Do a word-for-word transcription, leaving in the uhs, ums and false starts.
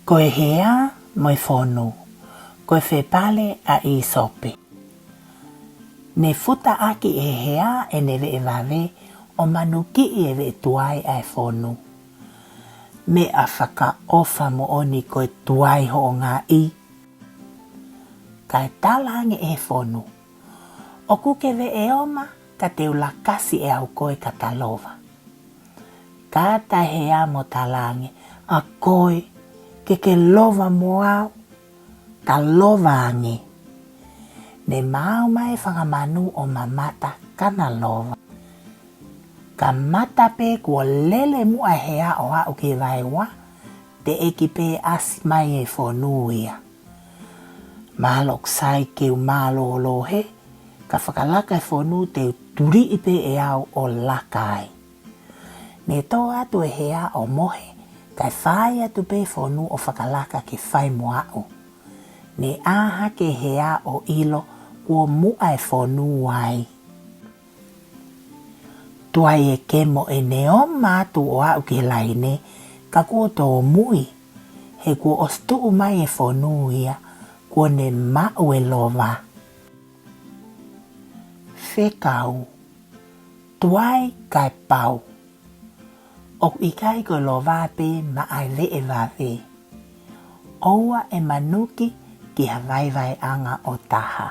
Ko e Hea mo e Fonu. Ko e fepale ʻa ʻĪsope. Ne futaʻaki ʻe he hea ʻene veʻe vave ʻo manukiʻi e veʻe tuai ʻa e fonu. Meʻa fakaʻofa moʻoni ko e tuai hoʻo ngaʻi. Kae talaange ʻe he fonu, ʻoku ke veʻe oma ka te u lakasi ʻe au koe ka ta lova. Kātaki e hea mo talaange, ʻa koe, ke ke lova mo au, ta lova ange. Ne maau mai e fanga manu ʻo mamata ka na lova. Kamata pē kuo lele muʻa e hea ʻo aʻu ki he vaeua, teʻeki pē ʻasi mai e fonu ia. Mālō ʻoku sai ke u mālōlō hē, ka fakalaka e fonu te u tuliʻi pē ʻe au ʻo laka ai. Ne tō atu e hea ʻo mohe, kae fai atu pē fonu ʻo fakalaka ke fai mo aʻu. Ne ʻā hake e hea ʻo ʻilo kuo muʻa e fonu ai. Tuai e kemo ʻene oma atu ʻo aʻu ki he laine, ka kuo tōmui, he kuo ʻosi tuʻu mai e fonu ia, kuo ne maʻu e lova. Fekau, tuai kae pau. ʻOku ʻikai ko e lova pē maʻa e veʻe vave. ʻOua ʻe manuki ki ha vaivaiʻanga ʻo taha.